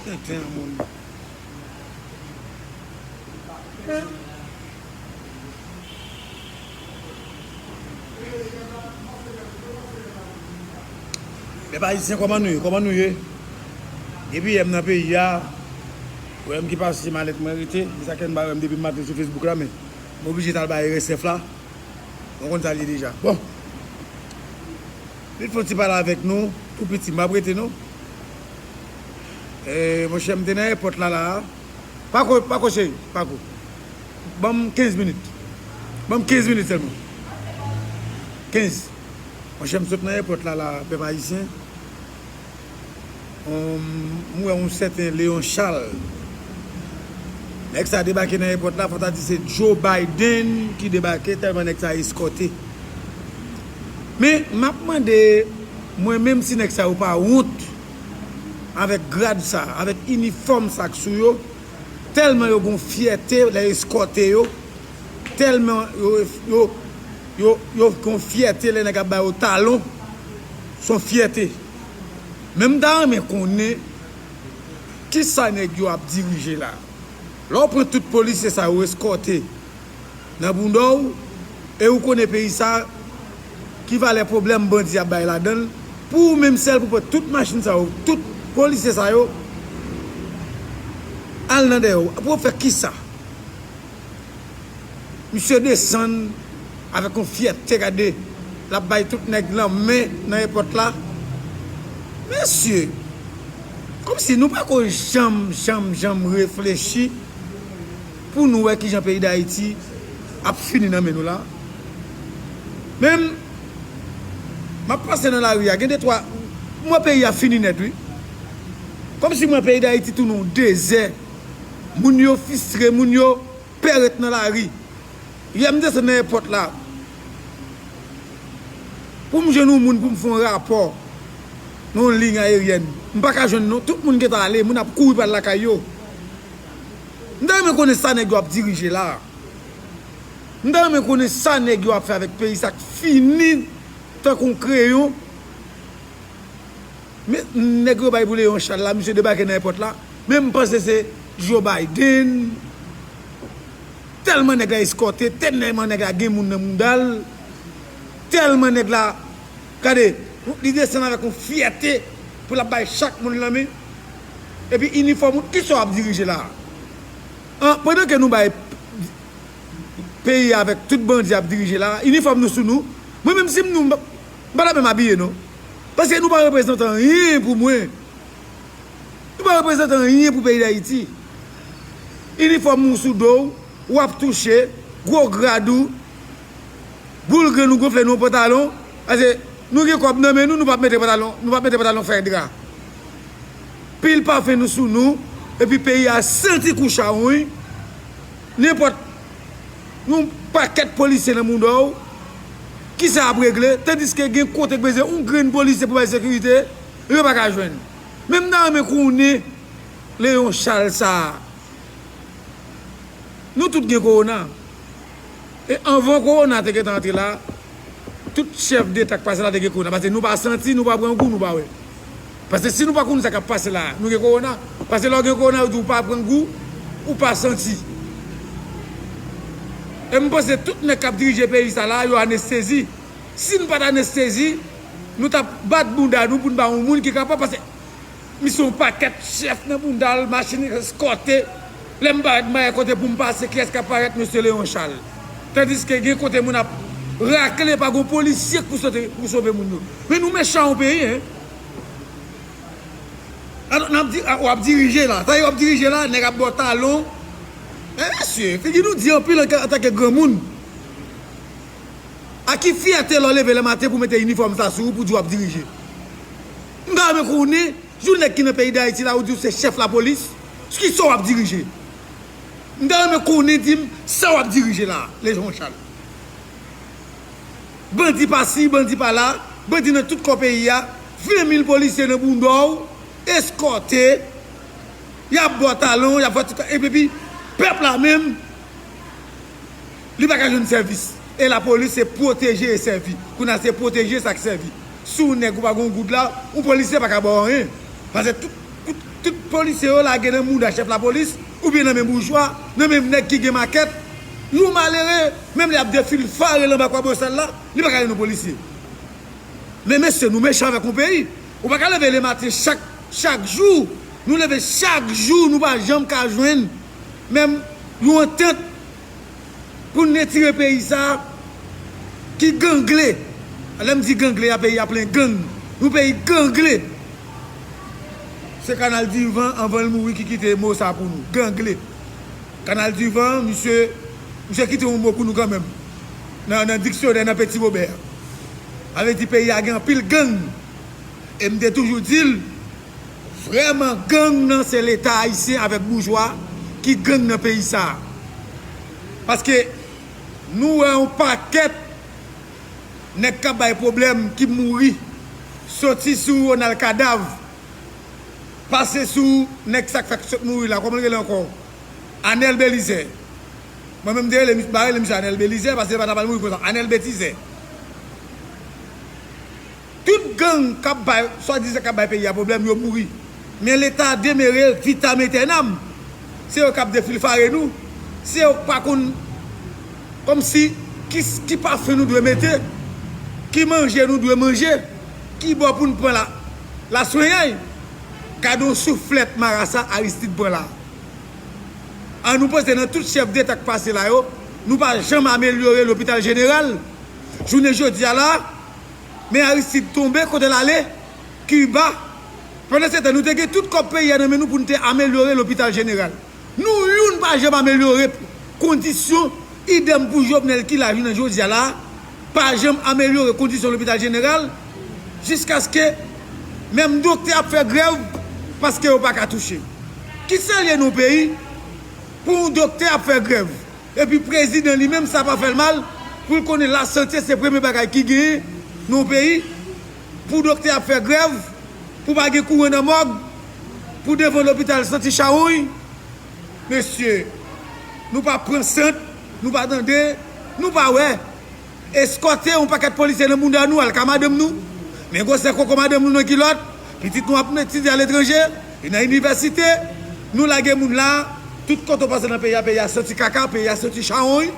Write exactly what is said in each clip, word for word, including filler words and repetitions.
Tenten moun. Pèp ayisyen, kòman nou ye? Kòman nou ye? Depi yè m nan peyi a, ou wè m ki pase se malèt mwen rete, se sa k fè n pa wè m depi maten sou Facebook la, men m oblije t al bay R S F la. Mwen konn sa l ye deja. Bon. Li fè yon ti pale avèk nou, tou piti, m p ap rete non. E, monchè, m te nan èpòt la, la a. Pako, pako, cheri, pako. Ban m kenz minit. Ban m kenz minit sèlman. Kenz. Monchè, m sot nan èpòt la, la, pèp ayisyen. Yon, m wè yon sèten Léon Charles. Nèg sa debake nan èpòt la, fò ta di se Joe Biden ki debake, tèlman nèg sa eskòte. Men, m ap mande, mwen menm si nèg sa yo pa wont avèk grad sa, avèk inifòm sa k sou yo, tèlman yo gon fyète lè eskòte yo, tèlman yo, yo, yo, yo gon fyète lè nèg ap ba yo talon, s on fyète. Men m ta renmen konnen kisa nèg yo ap dirije la. Lè w pran tout polisye sa yo eskòte nan bounda w, e ou konnen peyi sa, ki valè pwoblèm bandi ap bay ladan l, pou ou menm sèl pou pran tout machin sa yo, tout polisye sa yo, al nan dèyè w, pou w fè kisa? Misye desann avèk yon fyète, gade, l ap bay tout nèg lanmen nan èpòt la. Mesye, kòmsi nou pako janm, janm, janm reflechi pou nou wè kijan peyi Dayiti ap fini nan men nou la. Men, m ap pase nan lari a, gen de twa, m wè peyi a fini nèt, wi. Kòmsi m wè peyi Dayiti tounen yon dezè. Moun yo fistre, moun yo pè ret nan lari. Yè m desann nan èpòt la pou m jwenn yon moun pou m fè yon rapò nan yon liy ayeryèn. M pa ka jwenn non. Tout moun gentan ale, moun ap kouri pral lakay yo. M ta renmen konnen sa nèg yo ap dirije la. M ta renmen konnen sa nèg yo ap fè avèk peyi sa k fini tankou yon kreyon. Men, nèg yo bay pou Léon Charles la, misye debake nan èpòt la. Men m panse se Joe Biden. Tèlman nèg la eskòte, tèlman nèg la gen moun nan mounda l. Tèlman nèg la, gade, li desann avèk yon fyète pou l ap bay chak moun lanmen. Epi inifòm ou, kisa w ap dirije la? An, pandan ke nou bay peyi a avèk tout bandi ap dirije la, inifòm nou sou nou. Mwen menm si m nou, m pa, m pa ta menm abiye non. Paske nou pa reprezante anyen pou mwen. Nou pa reprezante anyen pou peyi Dayiti. Inifòm ou sou do w, w ap touche, gwo grad ou, boul grenn ou gonfle nan yon pantalon, paske nou gen kòb nan men nou, nou p ap mete pantalon, nou p ap mete pantalon fè dra. Pil pafen nou sou nou, epi peyi a santi kou chawony. Nenpòt yon pakèt polisye nan mounda w, kisa y ap regle? Tandiske gen kote k bezwen yon grenn polisye pou bay sekirite, yo pa ka jwenn. Men m ta renmen konnen Léon Charles sa a. Nou tout gen kowona. E anvan kowona te gentan antre la, tout chèf deta k pase la te gen kowona. Paske nou pa santi, nou pa pran gou, nou pa wè. Paske si nou pa konn sa k ap pase la, nou gen kowona. Paske lè w gen kowona, yo di w pa pran gou, ou pa santi. E m panse tout nèg k ap dirije peyi sa la, yo anestezi. Si n pa t anestezi, nou t ap bat bounda nou pou n ba yon moun ki kapab. Paske misye yon pakèt chèf nan bounda l, machin eskòte. Lè m parèt, m pa gen kote pou m pase, kiyès k ap parèt? Mesye Léon Charles. Tandiske gen kote moun ap rakle, pa gon polisye k pou sote, pou sove moun yo. Men nou mechan yon peyi, en. Atò, n ap di, a, w ap dirije la. Sa yo ap dirije la, nèg ap ba w talon. Men mesye, figi nou di anpil antanke granmoun. A ki fyète lè w leve lè maten pou mete inifòm sa sou ou pou di w ap dirije? M ta renmen konnen, jou nèg ki nan peyi Dayiti la, ou di w se chèf lapolis, ki sa w ap dirije? M ta renmen konnen, di m sa w ap dirije la, Léon Charles. Bandi pa si, bandi pa la, bandi nan tout kò peyi a, ven mil polisye nan bounda w, eskòte, y ap ba w talon, y ap fè tout, epi, epi pèp la menm, li pa ka jwenn sèvis. E lapolis se pwoteje e sèvi. Kounye a se pwoteje sa k sèvi. Si w nèg ou pa gen yon goud la, yon polisye pa ka ba w anyen. Paske tout, tout, tout polisye yo lage nan mouda chèf lapolis, oubyen nan men boujwa, nan men nèg ki gen makèt. Yon malere, menm lè y ap defilfare l anba Kwabosal la, li pa ka jwenn yon polisye. Men mesye, nou mechan avèk yon peyi. Ou pa ka leve lematen chak, chak jou. Nou leve chak jou, nou pa janm ka jwenn menm yon antant pou n retire peyi sa a ki gangle. Lè m di gangle a, peyi a plen gang. Yon peyi gangle. Se Kanal Divan, anvan l mouri, ki kite mo sa pou nou. Gangle. Kanal Divan, misye, misye kite yon mo pou nou kanmenm. Nan, nan diksyonè, nan Petit Robert. Sa vle di peyi a gen anpil gang. E m te toujou di l, vrèman, gang nan se Leta ayisyen avèk boujwa ki gang nan peyi sa a. Paske nou wè yon pakèt nèg k ap bay pwoblèm ki mouri, soti sou Ronald Kadav, pase sou nèg sa k fèk sot mouri la, kòman l rele ankò? Anèl Belizè. Mwen menm, m te rele, m pa rele misye Anèl Belizè, paske li pa ta pral mouri konsa. Anèl Betizè. Tout gang k ap bay, swadizan k ap bay peyi a pwoblèm, yo mouri. Men Leta demere vitam aeternam. Se yo k ap defilfare nou. Se yo k pa konn, kòmsi, ki, ki pafen nou dwe mete, ki manje nou dwe manje, ki bò pou n pran la, laswenyay. Gade yon souflèt marasa Aristide pran la. An nou panse nan tout chèf deta k pase la yo, nou pa janm amelyore lopital jeneral. Jounen jodi a la, men Aristide tonbe, kote l ale? Kiba. Pandan se tan, nou te gen tout kòb peyi a nan men nou pou n te amelyore lopital jeneral. Nou youn pa janm amelyore kondisyon, idèm pou Jovenel ki la jounen jodi a la, pa janm amelyore kondisyon lopital jeneral, jiskaske menm doktè ap fè grèv paske yo pa ka touche. Ki sa l ye nan yon peyi pou yon doktè ap fè grèv? Epi prezidan li menm, sa pa fè l mal pou l konnen lasante se premye bagay ki genyen nan yon peyi, pou doktè ap fè grèv, pou pa gen kouran nan mòg, pou devan lopital santi chawony. Mesye, nou pa pran sant, nou pa tande, nou pa wè. Eskòte yon pakèt polisye nan bounda nou, al ka madanm nou. Men gwosè koko madanm nou nan kilòt, pitit nou ap etidye aletranje, li nan inivèsite. Nou lage moun la, tout kote w pase nan peyi a, peyi a santi kaka, peyi a santi chawony.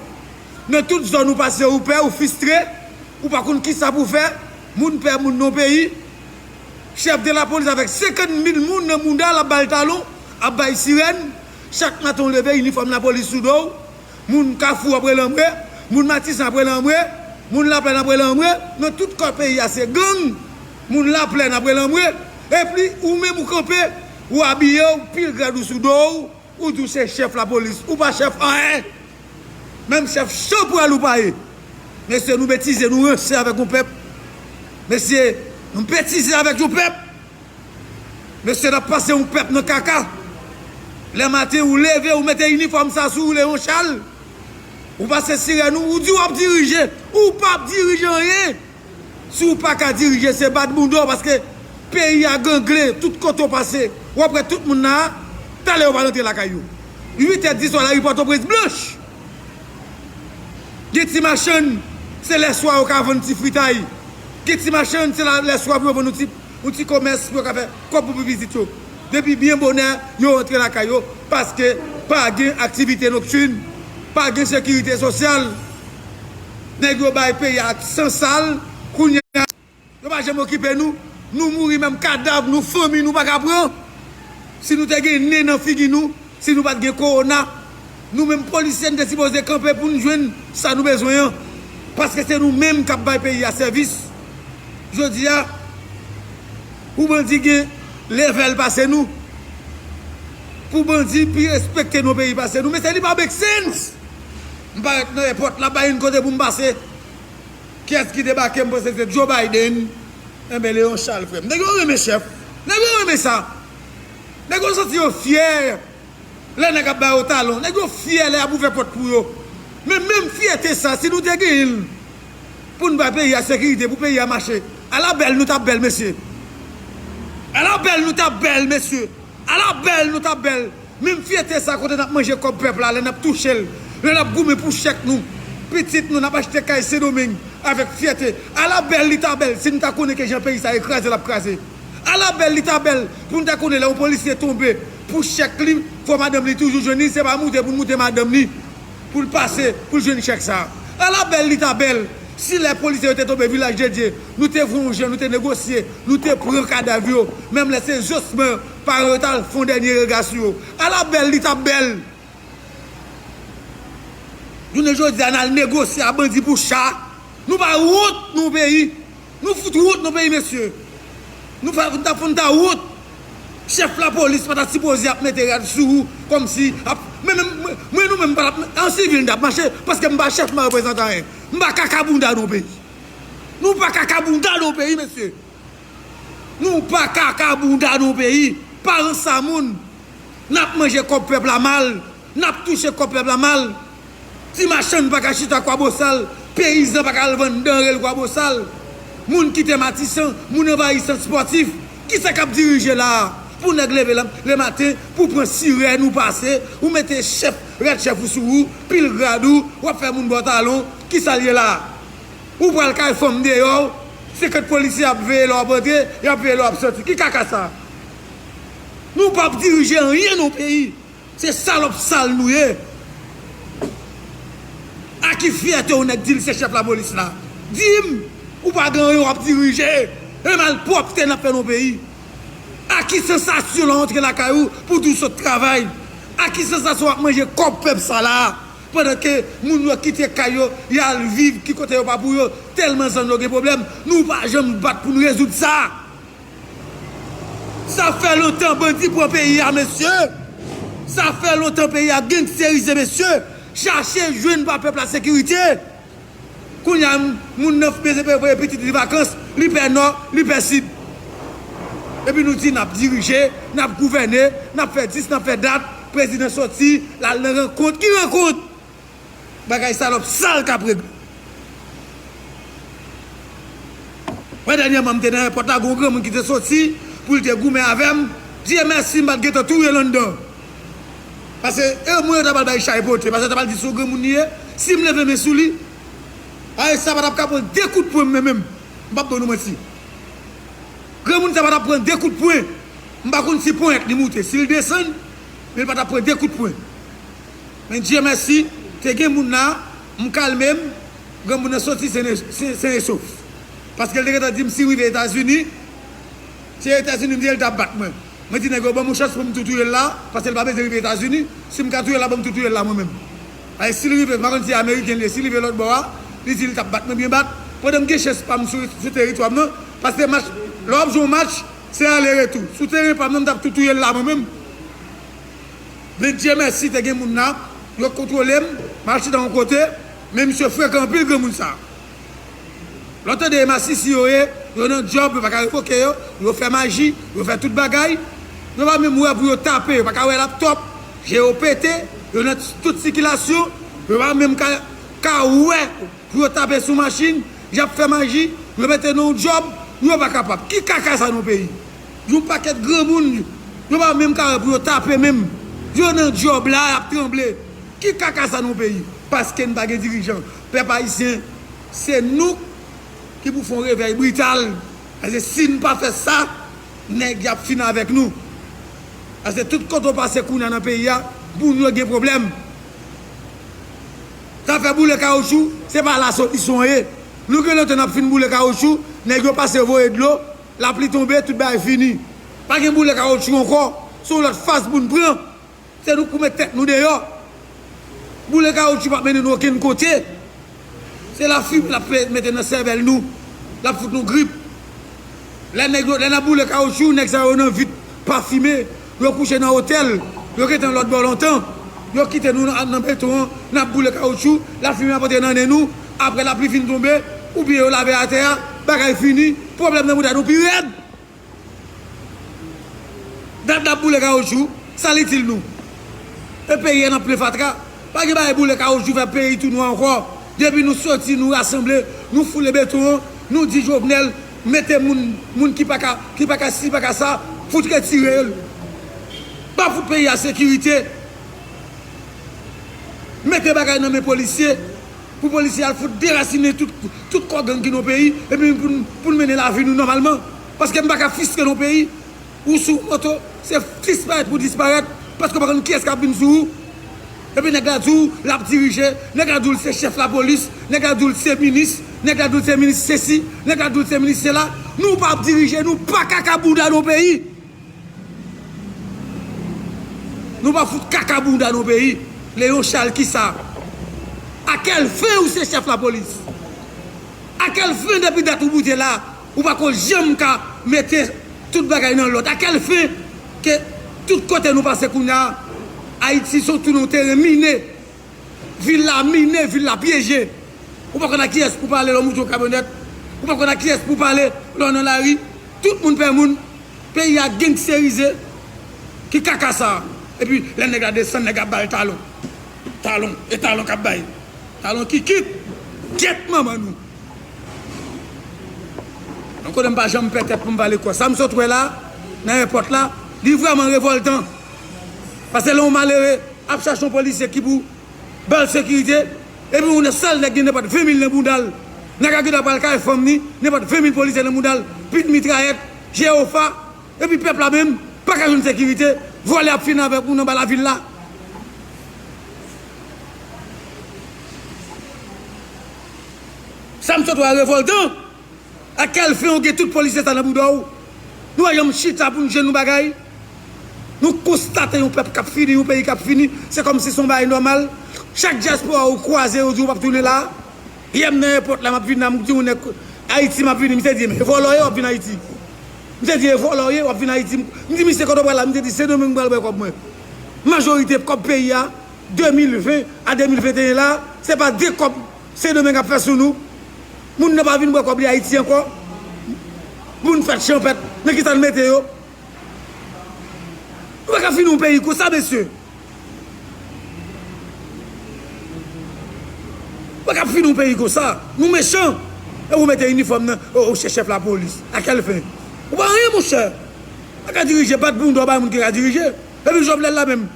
Nan tout zòn ou pase, ou pè, ou fistre, ou pa konn kisa pou fè. Moun pè moun nan peyi. Chèf de lapolis avèk senkant mil moun nan bounda l ap ba l talon, ap ba l sirèn. Chak maten w leve, inifòm lapolis sou do w. Moun Kafou ap rele anmwe, moun Matisan ap rele anmwe, moun Laplèn ap rele anmwe. Nan tout kò peyi a se gang. Moun Laplèn ap rele anmwe. Epi ou menm ou kanpe, ou abiye, ou pil grad ou sou do w, ou di w se chèf lapolis. Ou pa chèf anyen. Menm chèf chanpral ou pa ye. Mesye, nou betize, nou ranse avèk yon pèp. Mesye, nou betize avèk yon pèp. Mesye, n ap pase yon pèp nan kaka. Lè maten, ou leve, ou mete inifòm sa sou ou, Leon Charles. Ou pase sirèn ou, ou di w ap dirije. Ou p ap dirije anyen. Si w pa ka dirije, se bat bounda w, paske peyi a gangle, tout kote w pase, w ap wè tout moun la, talè yo pral antre lakay yo. Uit è, dis è, lari Pòtoprens blanch. Gen ti machann, se lèswa yo ka vann ti fritay. Gen ti machann, se la, lèswa pou yo vann yon ti, yon ti komès pou yo ka fè kòb pou pitit yo. Depi byen bonè, yo rantre lakay yo, paske pa gen aktivite noktin, pa gen sekirite sosyal. Nèg yo bay peyi a san sal, kounye a, yo pa janm okipe nou. Nou mouri, menm kadav nou, fanmi nou pa ka pran. Si nou te gen nen nan figi nou, si nou pa t gen kowona, nou menm polisye, n te sipoze kanpe pou n jwenn sa nou bezwen an. Paske se nou menm k ap bay peyi a sèvis. Jodi a, pou bandi gen levèl pase nou, pou bandi pi respekte nou peyi pase nou, mesye, li pa make sense. M parèt nan èpòt la, bay yon kote pou m pase. Kiyès ki debake? M panse se Joe Biden. Enben, Leon Charles, frè m. Nèg yo renmen chèf. Nèg yo renmen sa. Nèg yo santi yo fyè lè nèg ap ba yo talon. Nèg yo fyè lè y ap ouvè pòt pou yo. Men menm fyète sa, si nou te genyen l, pou n bay peyi a sekirite, pou peyi a mache, ala bèl nou t ap bèl, mesye. Ala bèl nou t ap bèl, mesye. Ala bèl nou t ap bèl. Menm fyète sa, kote n ap manje kòb pèp la, lè n ap touche l, lè n ap goumen pou chèk nou, pitit nou, n ap achte kay Sendomeng, Avèk fyète. Ala bèl li ta bèl si n ta konnen ke jan peyi sa ye kraze l ap kraze. Ala bèl li ta bèl pou n ta konnen lè yon polisye tonbe pou chèk li, fò madanm li toujou jwenn li, se pa moute pou n moute madanm li pou l pase pou l jwenn chèk sa. Ala bèl li ta bèl si lè polisye yo te tonbe Vilaj de Dye, nou te voye yon jan, nou te negosye, nou te pran kadav yo, menm lè se zosman paran yo t al fè yon dènye rega sou yo. Ala bèl li ta bèl! Jounen jodi a, n al negosye a bandi pou cha. Nou pa wont nan peyi. Nou fout wont nan peyi, mesye. Nou fè, nou ta fè, nou ta wont. Chèf lapolis pa ta sipoze ap mete rad sou ou kòmsi ap, men, men, mwen, mwen, nou menm pa t ap, an sivil n t ap mache, paske m pa chèf, m pa reprezantan anyen. M pa kaka bounda nan peyi. Nou pa kaka bounda nan peyi, mesye. Nou pa kaka bounda nan peyi. Paran sa moun. N ap manje kòb pèp la mal. N ap touche kòb pèp la mal. Ti machann pa ka chita Kwabosal. Peyizan pa ka al vann danre l Kwabosal. Moun kite Matisan, moun anvayi sant spòtif. Kisa k ap dirije la a? Pou nèg leve le, lematen, pou pran sirèn ou pase, ou mete chèf, rad chèf ou sou ou, pil grad ou, w ap fè moun ba w talon. Kisa l ye la a? Ou pral kay fanm deyò, senkant polisye ap veye lè w ap rantre, y ap veye lè w ap soti. Ki kaka sa? Nou p ap dirije anyen nan peyi. Se salòp sal nou ye. A ki fyète yon nèg di l se chèf lapolis la? Di m, ou pa gen anyen w ap dirije. E malpwòpte n ap fè nan peyi. A ki sansasyon lè w antre lakay ou pou di w sot travay? A ki sansasyon w ap manje kòb pèp sa la? Pandan ke moun yo kite kay yo, y al viv ki kote yo pa pou yo, tèlman zòn yo gen pwoblèm, nou pa janm bat pou n rezoud sa. Sa fè lontan bandi pran peyi a, mesye. Sa fè lontan peyi a gangsterize, mesye. Chache jwenn pa pèp la sekirite. Kounye a, moun nan bezwen voye pitit li vakans, li pè nò, li pè sid. Epi nou di n ap dirije, n ap gouvène, n ap fè dis, n ap fè dat, prezidan soti, l al nan rankont. Ki rankont? Bagay salòp sal k ap regle. Mwen, dènyèman, m te nan èpòt la, gen yon granmoun ki te soti pou l te goumen avè m. Dye mèsi, m pa t gentan touye l anndan. Paske, e mwen, yo ta pral bay chay pote, paske yo ta pral di se yon granmoun li ye. Si m leve men sou li, ay, sa pa t ap ka pran de kout pwen, mwen menm. M p ap ba nou manti. Granmoun sa pa t ap pran de kout pwen. M pa konn si ponyèt li moute, si l desann, men l pa t ap pran de kout pwen. Men Dye mèsi, te gen moun la, m kalme m, granmoun nan soti sen e, sen, sen e sof. Paske l te gentan di m si rive Etazini, se Etazini m te ye, l t ap bat mwen. Mwen di nèg yo ban m yon chans pou m tou touye l la, paske l pa bezwen rive Etazini, si m ka touye l la, ban m tou touye l la mwen menm. Ay, si l rive, m pa konn si ameriken l ye, si l rive lòt bò a, li di l t ap bat mwen byen bat, pandan m gen chans pa m sou, sou teritwa m nan, paske match, lè w ap jwe yon match, se ale retou. Sou teren pa m nan, m t ap tou touye l la mwen menm. Men Dye mèsi, te gen moun la, yo kontwole m, m al chita yon kote, men misye frekan anpil granmoun sa. Lè w tande e masisi yo ye, yo nan djòb, yo pa ka revoke yo, yo fè maji, yo fè tout bagay, yo pa menm wè pou yo tape, yo pa ka wè laptòp, je yo pete, yo nan tout sikilasyon, yo pa menm ka, ka wè pou yo tape sou machin, y ap fè maji, yo mete nan yon djòb, yo pa kapab. Ki kaka sa nan peyi? Yon pakèt granmoun, yo pa menm ka wè pou yo tape menm. Yo nan djòb la, y ap tranble. Ki kaka sa nan peyi? Paske n pa gen dirijan. Pèp ayisyen, se nou ki pou fè yon revèy brital. Paske si n pa fè sa, nèg y ap fin avèk nou. Paske tout kote w pase kounye a nan peyi a, moun yo gen pwoblèm. Zafè boule kawoutchou, se pa la solisyon ye. Nou gen lontan n ap fin boule kawoutchou, nèg yo pase voye dlo, lapli tonbe, tout bagay fini. Pa gen boule kawoutchou ankò, se yon lòt faz pou n pran. Se nou k pou met tèt nou deyò. Boule kawoutchou p ap mennen nou okenn kote. Se lafimen l ap fè, mete nan sèvèl nou. L ap fout nou grip. Lè nèg yo, lè n ap boule kawoutchou, nèg sa yo nan vit pa fimen. Yo kouche nan otèl. Yo gentan lòt bò lontan. Yo kite nou nan, nan beton an, n ap boule kawoutchou, lafimen ap antre nan nen nou. Apre lapli fin tonbe, oubyen yo lave atè a, bagay fini, pwoblèm nan boutad nou pi rèd. Dat n ap boule kawoutchou, sa l itil nou? E peyi a nan plen fatra. Pa gen bagay boule kawoutchou fè peyi tou nwa ankò. Depi nou soti, nou rasanble, nou foule beton an, nou di Jovenel, mete moun, moun ki pa ka, ki pa ka si, pa ka sa, fout retire l. Pa fout peyi a sekirite. Mete bagay nan men polisye. Pou polisye al fout derasinen tout, tout kò gang ki nan peyi, epi pou n, pou n mennen lavi nou nòmalman. Paske m pa ka fiske nan peyi, ou sou moto, se disparèt pou disparèt, paske w pa konn kiyès k ap vin sou ou. Epi nèg la di w l ap dirije, nèg la di w l se chèf lapolis, nèg la di w l se minis, nèg la di w l se minis sesi, nèg la di w l se minis sela. Nou pa ap dirije, nou pa kaka bounda nan peyi. Nou pa fout kaka bounda nan peyi. Léon Charles, kisa? À quelle fin ou se chèf lapolis? À quelle fin depi dat ou boute la, ou pa ko janm ka mete tout bagay nan lòd? À quelle fin ke tout kote nou pase kounye a, Ayiti se tounen yon teren mine? Vil la mine, vil la pyeje. Ou pa konn a kiyès pou pale lè w monte yon kamyonèt. Ou pa konn a kiyès pou pale lè w nan lari. Tout moun pè moun. Peyi a gangsterize. Ki kaka sa? Epi lè nèg la desann, nèg ap ba l talon. Talon. E talon k ap bay. Talon kikit. Gyèt manman nou. Yon kote m pa janm pè tèt pou m pale kò. Sa m sot wè la, nan èpòt la, li vrèman revòltan. Paske lè yon malere ap chache yon polisye ki pou ba l sekirite, epi yon sèl nèg gen nenpòt ven mil nan bounda l. Nèg la gentan pral kay fanm ni, nenpòt ven mil polisye nan bounda l, pit mitrayèt, jewofa, epi pèp la menm pa ka jwenn sekirite, vòlè ap fini avèk moun anba lavil la. Sa m sot wè a revòltan. À quelle fin ou gen tout polisye sa nan bouda w? Nou pa janm chita pou n jwenn yon bagay? Nou konstate yon pèp k ap fini, yon peyi k ap fini. Se kòmsi se yon bagay nòmal. Chak dyaspora ou kwaze, yo di w p ap tounen la. Yè m nan èpòt la, m ap vin la, m di yon nèg Ayiti m ap vini. Misye di, "Men vòlò ye, w ap vin Ayiti." Misye di, "E vòlò ye, w ap vin Ayiti." M di, "Misye, kote w pral la?" Misye di, "Sendomeng m pral bwè kòb mwen." Majorite kòb peyi a, de mil ven a de mil venteyen la, se pa de kòb Sendomeng ap fè sou nou. Moun nan pa vin bwè kòb li Ayiti ankò. Moun fèt chanpèt, nan kisa n mete yo? Nou pa ka fini yon peyi konsa, mesye. Nou pa ka fini yon peyi konsa. Nou mechan. E ou mete inifòm nan, o, ou se chèf lapolis. À quelle fin? Ou pa anyen, monchè. Pa ka dirije, bat bounda w bay moun ki ka dirije. Epi Jovenel la menm.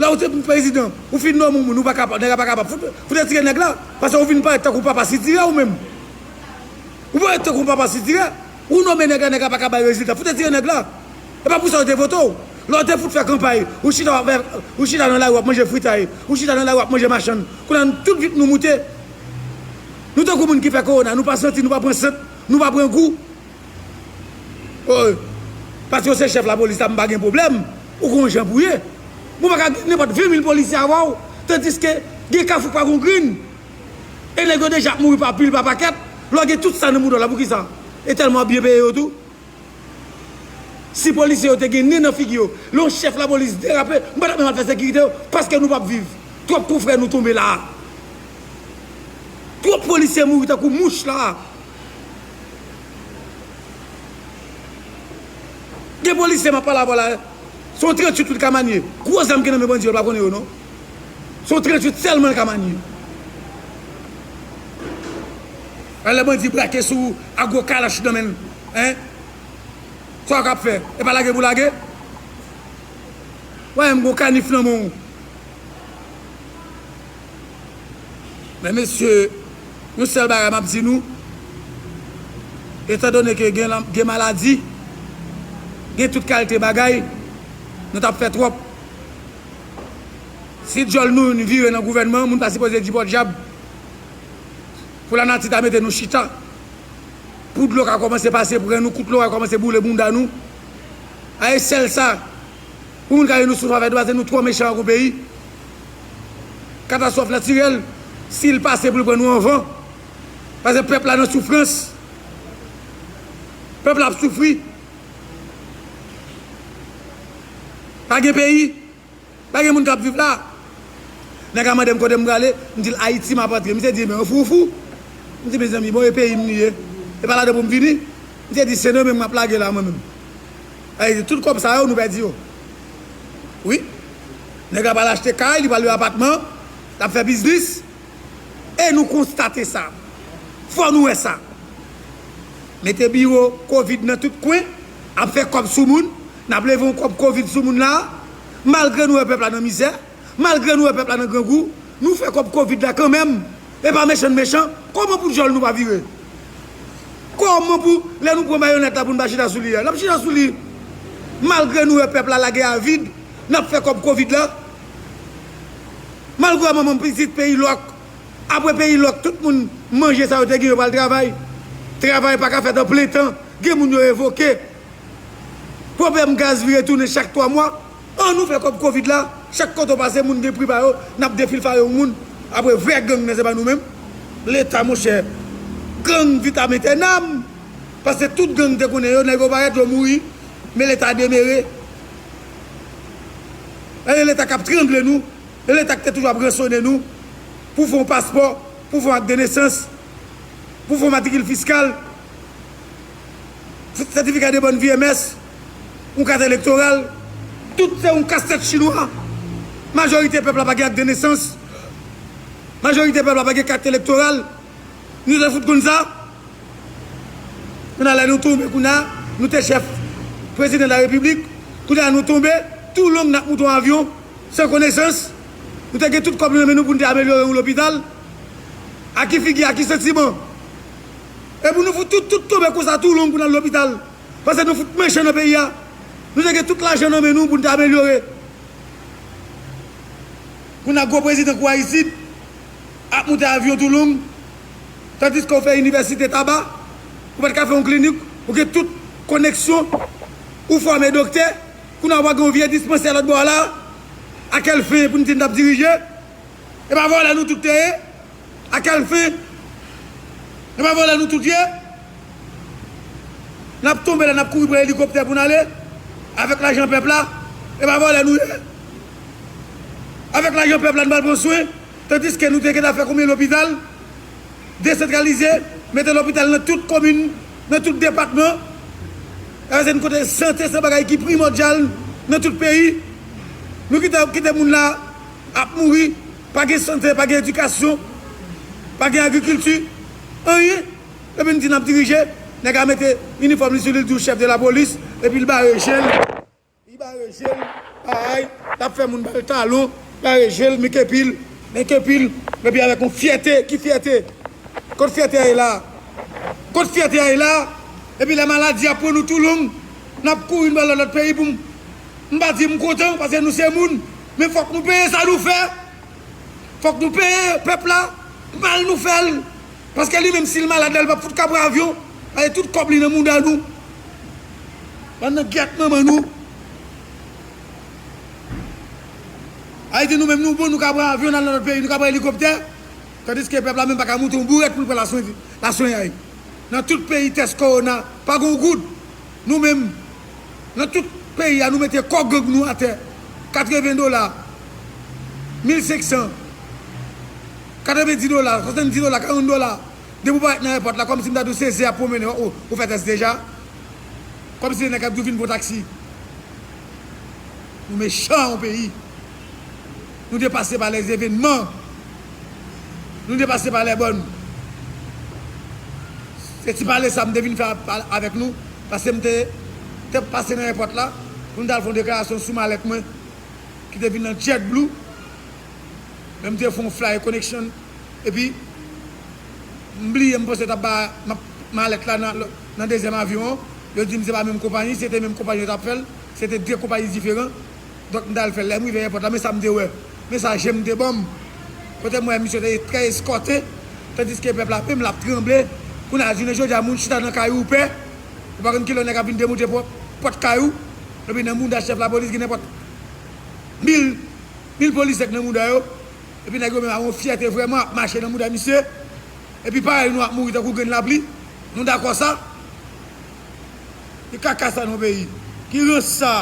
Lè ou te prezidan, ou fin nonmen yon moun, ou pa kapab, nèg la pa kapab. Fout, fout retire nèg la. Paske ou vin parèt tankou papa sitirè ou menm. Ou parèt tankou papa sitirè. Ou nonmen nèg la, nèg la pa ka bay rezilta. Fout retire nèg la. E pa pou sa yo te vote w. Lè w te fout fè kanpay, ou chita w ap fè, ou chita nan lari w ap manje fritay, ou chita nan lari w ap manje machann. Kounye a nou tout vit nou moute. Nou tankou moun ki fè kowona, nou pa santi, nou pa pran sant, nou pa pran gou. Oh, paske w se chèf lapolis la, m pa gen pwoblèm. Ou gon jan pou ye. Mwen pa ka gen nenpòt ven mil polisye avè w, tandiske gen kafou k pa gon grenn. E nèg yo deja ap mouri pa pil, pa pakèt. Lè w gen tout sa nan mouda w la, poukisa? E tèlman w ap byen peye yo tou. Si polisye yo te gen nen nan figi yo, lè yon chèf lapolis derape, m pa t ap menm al fè sekirite yo, paske nou p ap viv. Twòp kou frè nou tonbe la a. Twòp polisye mouri tankou mouch la a. Gen polisye m ap pale avè w la, se yon tranntuit li ka manye. Gwo zam ki nan men bandi yo, l pa konnen yo non. Se yon tranntuit sèlman l ka manye. Lè bandi brake sou ou ak gwo kalach nan men l, en? Sa w k ap fè? E pa lage pou lage? Wè, m gon kanif nan men w. Men mesye, yon sèl bagay m ap di nou, etandone ke gen, lan- gen maladi, gen tout kalite bagay, nou t ap fè twòp. Si djòl nou youn vire nan gouvènman, moun pa sipoze di podyab. Pou lanati ta mete nou chita. Pou dlo ka kòmanse pase pran nou, kout lwa kòmanse boule bounda nou. A e sèl sa. Pou moun ka di nou souf avè nou, paske nou twò mechan ak yon peyi. Katastwòf natirèl, si l pase pou l pran nou anvan. Paske pèp la nan soufrans. Pèp la ap soufri. Pa gen peyi. Pa gen moun k ap viv la. Nèg la mande m kote m prale, m di l Ayiti m ap antre. Misye di, "Men ou fou, ou fou?" M di, "Mezanmi, bon, e peyi m li ye. E pa ladan pou m vini?" Misye di, "Sendomeng m ap lage la mwen menm." Ayiti, tout kòb sa yo, nou pèdi yo. Wi. Nèg la pral achte kay, li pral lwe apatman, l ap fè biznis. E nou konstate sa. Fò nou wè sa. Mete biwo kovid nan tout kwen, ap fè kòb sou moun, n ap leve yon kòb kovid sou moun la. Malgre nou wè pèp la nan mizè, malgre nou wè pèp la nan grangou, nou fè kòb kovid la kanmenm. E pa mechan n mechan, kòman pou djòl nou pa vire? Kòman pou lè nou pran mayonèt la pou n pa chita sou li a? N ap chita sou li. Malgre nou wè pèp la lage a vid, n ap fè kòb kovid la. Malgre manman pitit peyi lòk, apre peyi lòk, tout moun manje sa yo te gen, yo pral travay. Travay pa ka fèt an plen tan, gen moun yo revoke. Pwoblèm gaz vire tounen chak twa mwa. Ann nou fè kòb kovid la, chak kote w pase, moun gen pri pa yo, n ap defilfare yon moun. Apre vrè gang nan se pa nou menm. Leta, monchè, gang vitam aeternam. Paske tout gang te konnen yo, nèg yo parèt, yo mouri, men Leta demere. E Leta k ap trangle nou, e Leta k te toujou ap ransonnen nou pou fè yon paspò, pou fè yon ak de nesans, pou fè yon matrikil fiskal, sètifika de bòn vi, M S, yon kat elektoral, tout se yon kastèt chinwa. Majorite pèp la pa gen ak de nesans. Majorite pèp la pa gen kat elektoral. Nou te fout konn sa. Kounye a, lè nou tonbe, kounye a, nou te chèf prezidan de la repiblik. Kounye a, nou tonbe, tou long n ap moute yon avyon, san konesans. Nou te gen tout kòb nou nan men nou pou n te amelyore yon lopital. A ki figi, a ki santiman? E pou nou fout tout, tout tonbe konsa, tou long pou n al lopital. Paske nou fout mechan nan peyi a. Nou te gen tout lajan nan men nou pou n te amelyore. Kounye a, gwo prezidan kou Ayiti ap moute avyon tou long, tandiske w fè inivèsite Taba, ou pa t ka fè yon klinik, ou gen tout koneksyon, ou fòme doktè, kounye a w pa gen yon vye dispansè lòt bò a la, a kèl fen pou n di n t ap dirije? E pa vòlè nou tout te ye? A kèl fen? E pa vòlè nou tout ye? N ap tonbe la, n ap kouri pran elikoptè pou n ale avèk lajan pèp la. E pa vòlè nou ye? Avèk lajan pèp la, n pral pran swen, tandiske nou te gentan fè konbyen lopital desantralize, mete lopital nan tout komin, nan tout depatman. E se yon kote sante, se bagay ki primòdyal nan tout peyi. Nou kite, kite moun la ap mouri, pa gen sante, pa gen edikasyon, pa gen agrikilti, anyen. Epi n di n ap dirije, nèg la mete inifòm li sou li, l di w chèf de lapolis, epi l bare je l. Li bare je l, ay, l ap fè moun ba l talon, bare je l, men kepi l, men kepi l, epi avèk yon fyète, ki fyète? Kot fyète a ye la? Kot fyète a ye la? Epi lè maladi ap pran nou tou long, n ap kouri n pral nan lòt peyi pou m, m pa di m kontan, paske nou se moun, men fòk nou peye sa nou fè. Fòk nou peye pèp la mal nou fè l. Paske li menm, si l malad la, li p ap fout ka pran avyon. Paske tout kòb li nan mouda nou. Bann nan gyèt manman nou. Ayiti, nou menm, nou bon, nou ka pran avyon, n al nan lòt peyi, nou ka pran elikoptè. Tandiske pèp la menm pa ka moute yon bourèt pou l pran laswen, laswenyay. Nan tout peyi tès kowona, pa gen yon goud. Nou menm, nan tout peyi a, nou mete kò gang nou atè. Katreven dola, mil senk san, katrevendi dola, swasanndi dola, karant dola. Depi w parèt nan ayewopò la, kòmsi m ta di w se ze ap pwomennen w, ou, ou fè tès deja. Kòmsi nèg ap di w vin pran taksi. Nou mechan yon peyi. Nou depase pa lèzevènman. Nou depase pa lèbòn. Se ti pale sa m te vin fè a, a, avèk nou, paske m te, te pase nan ayewopò la pou m t al fè yon deklarasyon sou malèt mwen ki te vin nan JetBlue. Men m te fè yon fly connection. Epi, m bliye, m panse yo t ap ba m ap malèt la nan, nan dezyèm avyon an. Yo di m se pa menm konpayi, si se te menm konpayi yo t ap fè l, se te de konpayi diferan. Donk, m t al fè l. Lè m rive ayewopò la, men sa m te wè. Men sa je m te ban m. Kote m wè misye te trè eskòte, tandiske pèp la menm l ap tranble. Kounye a, jounen jodi a, moun chita nan kay ou pè. Ou pa konn kilè nèg ap vin demonte pòt, pòt kay ou. Epi nan mouda chèf lapolis gen nenpòt mil, mil polisye k nan mouda yo. Epi nèg yo menm ap yon fyète vrèman ap mache nan mouda misye. Epi parèy nou ap mouri tankou grenn lapli. Nou dakò sa? Ki kaka sa nan peyi? Ki rans sa?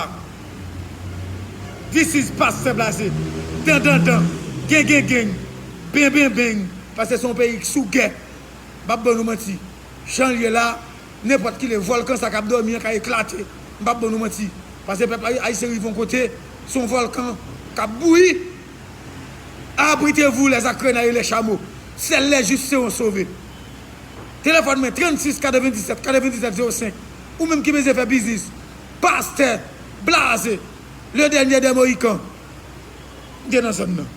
This is past se plase. Dan dan dan. Gen gen gen. Ben ben ben. Paske se yon peyi k sou gè. M p ap ban nou manti. Jan l ye la, nenpòt kilè vòlkan sa k ap dòmi an ka eklate. M p ap ban nou manti. Paske pèp la, ayisyen rive yon kote, se yon vòlkan k ap bouyi. Abritez-vous, les acrenais et les chameaux. Seuls les justes seront sauvés. Telefòn mwen, trannsis katrevendisèt katrevendisèt zewo senk. Ou menm ki bezwen fè biznis. Pastè, blaze, le dènye dè moyikan. M te nan zòn nan.